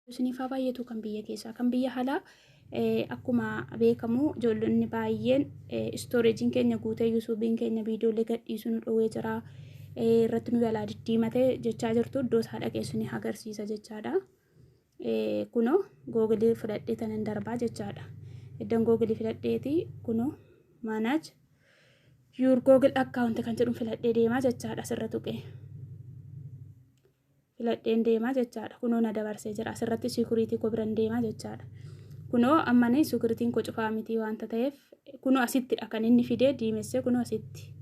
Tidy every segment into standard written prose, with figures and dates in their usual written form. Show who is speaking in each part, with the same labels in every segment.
Speaker 1: Isiniif haa baay'atu kan biyya keessaa, kan biyya alaa. Akkuma beekamu ijoollonni baay'een storageiin keenya guutee YouTubeiin keenya viidiyoolee gadhiisuu nu dhowwee jira. Irratti nu jalaa diddiimatee jechaa jirtu, iddoo isaa dhaqee isin agarsiisa jechaadha. Kunoo Google fudhadhee tanan darbaa jechaadha. Iddoon Google filadheeti kunoo "Manage your Google account" kan jedhu filadhee deemaa jechaadha. Asirra tuqee filadheen deemaa jechaadha. Kunoo na dabarsee jira. Asirratti security koo biran deemaa jechaadha. Kunoo ammani securityn koo cufaa miti waanta ta'eef, kunoo asittidha kan inni fidee diimessee. Kunoo asitti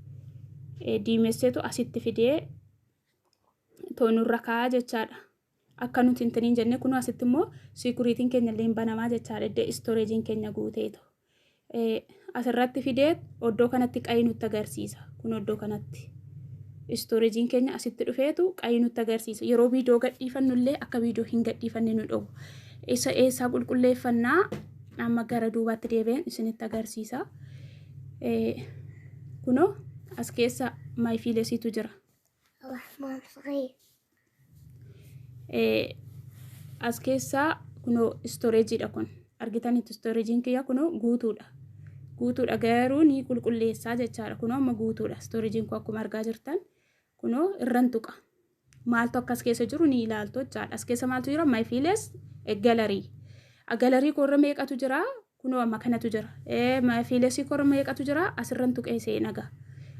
Speaker 1: diimesseetu asitti fidee toonurra kaa'aa jechaadha. Akka nuti hin tiniin jenne, kunoo asitti immoo securityn keenya illee banamaa jechaadha. Iddoo storageiin keenya guuteetu. Asirratti fidee iddoo kanatti qayii nutti agarsiisa. Kun iddoo kanatti. Storageiin keenya asitti dhufeetu qayii nutti agarsiisa. Yeroo viidiyoo gadhiifannu illee akka viidiyoo hin gadhiifanne nu dhowwa. Isa eessaa qulqulleeffannaa? Amma gara duubaatti deebi'een isinitti agarsiisa. Kunoo as keessa My Filesiitu jira.
Speaker 2: الرحمن صغير.
Speaker 1: As keessaa kunoo storageiidha kun. Argitanitti, storageiin kiyya kunoo guutuudha. Guutuudha garuu ni qulqulleessaa jechaadha. Kunoo amma guutuudha. Storageiin kun akkuma argaa jirtan kunoo irran tuqa. Maaltu akkas keessa jiru ni ilaaltu jechaadha. As keessa maaltu jira? My Files, gallery. Gallery koorra meeqatu jira? Kunoo amma kanatu jira. My Filesii koorra meeqatu jira? Asirran tuqee seenaga.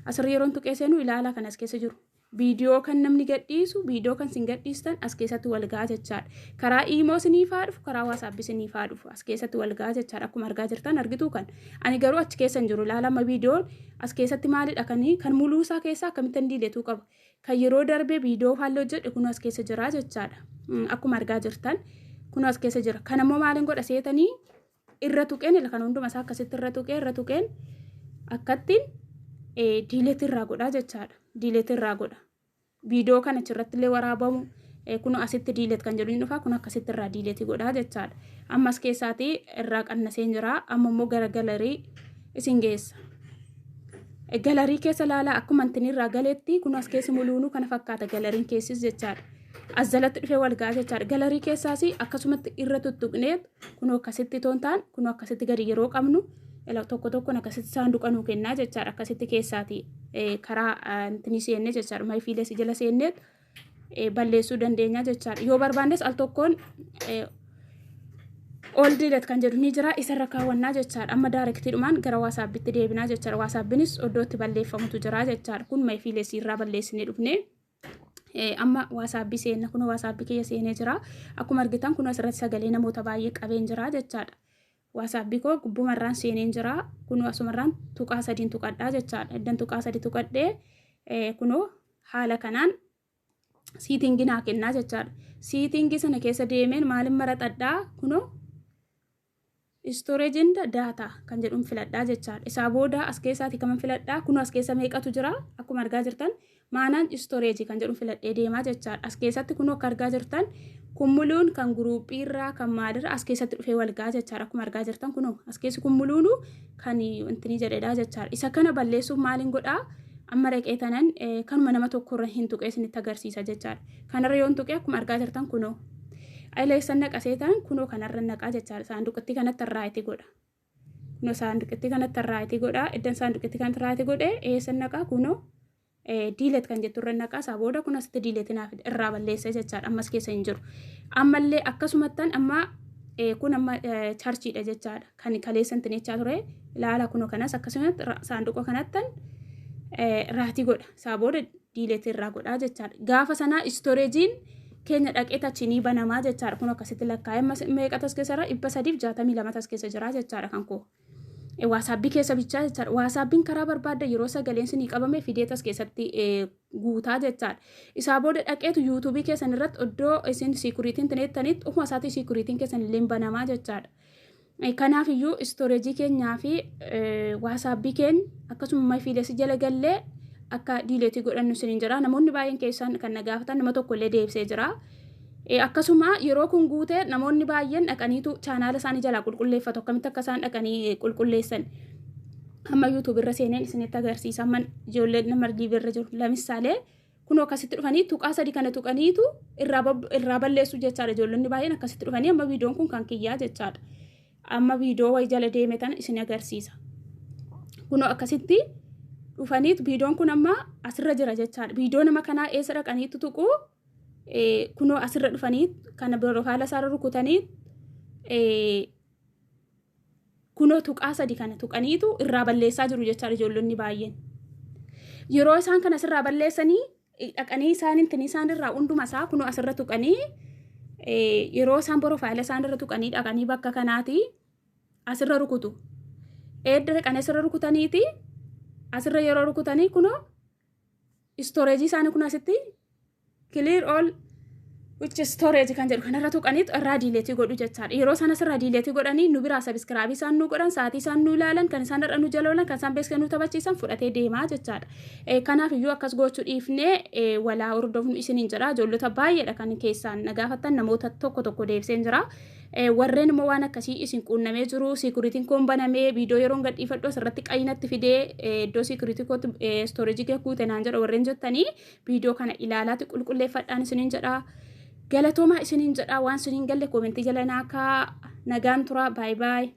Speaker 1: Asirra yeroon tuqee seenu ilaala kan as keessa jiru. Viidiyoo kan namni gadhiisu, viidiyoo kan sin gadhiistan as keessatti wal gahaa jechaadha. Karaa imo siniifaa dhufu, karaa WhatsAppii siniifaa dhufu as keessatti wal gahaa jechaadha. Akkuma argaa jirtan, argituu kan. Ani garuu achi keessa hin jiru. Ilaala, amma viidiyoon as keessatti maalidha kan muluusaa keessaa akkamittan deleteuu qaba. Kan yeroo darbee viidiyoo halluu hojjedhe kun as keessa jira jechaadha. Akkuma argaa jirtan kun as keessa jira. Kan ammoo maaliin godha seetanii? Irra tuqeen, kan hunduma isaa akkasitti irra tuqee, irra tuqeen akkattiin delete irraa godhaa jechaadha. Delete irraa godha. Viidiyoo kana achirratti illee waraabamu kun asitti delete kan jedhu ni dhufa, kun akkasitti irraa delete godhaa jechaadha. Ammas keessaatii irraa qannaseen jira. Amma immoo gara gallery isin geessa. Gallery keessa ilaalaa, akkuma intin irraa galeetti kun as keessi muluunuu kana fakkaata galleryn keessis jechaadha. As jalatti dhufee wal ga'a jechaadha. Gallery keessaas akkasumatti irra tuttuqnee kun akkasitti toon ta'an kun akkasitti gadi yeroo qabnu tokko tokkoon akkasitti saanduqa nuu kennaa jechaadha. Akkasitti keessaati karaa intinii seennee jechaadha. My Files jala seennee balleessuu dandeenya jechaadha. Yoo barbaannes al tokkoon "All delete" kan jedhu ni jira, isarra kaawwannaa jechaadha. Amma directiidhumaan gara WhatsAppitti deebinaa jechaadha. WhatsAppinis iddootti balleeffamutu jira jechaadha. Kun My Filesii irraa balleessinee dhufnee. Amma WhatsAppii seenna. Kun WhatsAppii kiyya seenee jira. Akkuma argitan kun asirratti sagalee namoota baay'ee qabeen jira jechaadha. WhatsAppii koo gubbumarraan seeneen jira. Kun asumarraan tuqaa sadiin tuqadhaa jechaadha. Iddan tuqaa sadi tuqadhee kunoo haala kanaan setting naa kennaa jechaadha. Setting sana keessa deemeen maalin maraxadhaa? Kunoo "Storage and data" kan jedhuun filadhaa jechaadha. Isaa booda as keessaati kaman filadhaa? Kunoo as keessa meeqatu jira? Akkuma argaa jirtan "Manage storage" kan jedhuun filadhee deemaa jechaadha. As keessatti kunoo akka argaa jirtan kun muluun kan groupii irraa, kan maalirraa as keessatti dhufee wal gahaa jechaadha. Akkuma argaa jirtan kunoo as keessi kun muluunu kan wantinii jedhedha jechaadha. Isa kana balleessuuf maaliin godhaa? Amma dhaqee tanan kanuma nama tokkorra hin tuqee isinitti agarsiisa jechaadha. Kanarra yoon tuqee, akkuma argaa jirtan kunoo. Ayileessan naqasee ta'an kunoo kanarra naqaa jechaadha. Saanduqatti kanatti right godha. Kunoo saanduqatti kanatti right godha. Iddan saanduqatti kanatti right godhee eessan naqaa? Kunoo "Delete" kan jettu irra naqaa. Isaa booda kun asitti delete naaf irraa balleessa jechaadha. Ammas keessa hin jiru. Ammallee akkasumattan amma kun amma charchiidha jechaadha. Kan kaleessan tinechaa ture ilaala, kunoo kanas akkasumatti saanduqa kanattan right godha. Isaa booda delete irraa godhaa jechaadha. Gaafa sanaa storageiin keenya dhaqee tachinii banamaa jechaadha. Kun akkasitti lakkaa'ee meeqa tas keessa jira? 362 tas keessa jira jechaadha kan koo. WhatsAppii keessa bichaa jechaadha. WhatsAppiin karaa barbaadda yeroo sagaleen sinii qabame fidee tas keessatti guutaa jechaadha. Isaa booda dhaqeetu YouTubeii keessan irratti iddoo isin securityn tineettanitti ofuma isaatii securityn keessan illee banamaa jechaadha. Kanaaf iyyuu storage keenyaa fi WhatsAppii keenya akkasuma Files jala gallee akka delete godhannu isiniin jira. Namoonni baay'een keessan kan na gaafatan nama tokko illee deebisee jira. Akkasuma yeroo kun guute namoonni baay'een dhaqaniitu channela isaanii jalaa qulqulleeffatu. Akkamitti akka isaan dhaqanii qulqulleessan amma YouTube irra seeneen isinitti agarsiisa. Amma ijoollee nama live irra jiru, lamissaalee Kunoo akkasitti dhufanii tuqaa 3 kana tuqaniitu irraa balleessu jechaadha. Ijoollonni baay'een akkasitti dhufanii amma viidiyoon kun kan kiyyaa jechaadha. Amma viidiyoo wayii jala deeme tana isin agarsiisa. Kunoo akkasitti dhufaniitu viidiyoon kun amma asirra jira jechaadha. Viidiyoo nama kanaa eessa dhaqaniitu tuqu? Kunoo asirra dhufanii kana piroofaayila isaarra rukutanii kunoo tuqaa 3 kana tuqaniitu irraa balleessaa jiru jechaadha ijoollonni baay'een. Yeroo isaan kana asirraa balleessanii dhaqanii isaan intini isaan irraa hunduma isaa kunoo asirra tuqanii, yeroo isaan piroofaayila isaan irra tuqanii dhaqanii bakka kanaati asirra rukutu. Eedda dhaqanii asirra rukutaniiti asirra yeroo rukutanii kunoo storage isaanii kun asitti clear all which storage kan jedhu kanarra tuqaniitu irraa delete godhu jechaadha. Yeroo isaan asirraa delete godhanii nu biraa subscribe isaan nu godhan, sa'aatii isaan nu ilaalan, kan isaan irra nu jala oolan, kan isaan beeksisan nu taphachiisan fudhatee deemaa jechaadha. Kanaaf iyyuu akkas gochuu dhiifnee walaa hordofnu isiniin jedha. Ijoollota baay'eedha kan keessaan na gaafattan, namoota tokko tokko deebiseen jira. Warreen immoo waan akkasii isin quunnamee jiru, securityn koon banamee viidiyoo yeroon gadhiifadhu asirratti qayyinatti fidee iddoo security kootti storage kee guute naan jedha warreen jettanii, viidiyoo kana ilaalaatti qulqulleeffadhaan isiniin jedha. Galatoomaa isiniin jedha. Waan isiniin galle comment jala naa kaa. Nagaan tura, baay'ee baay'ee.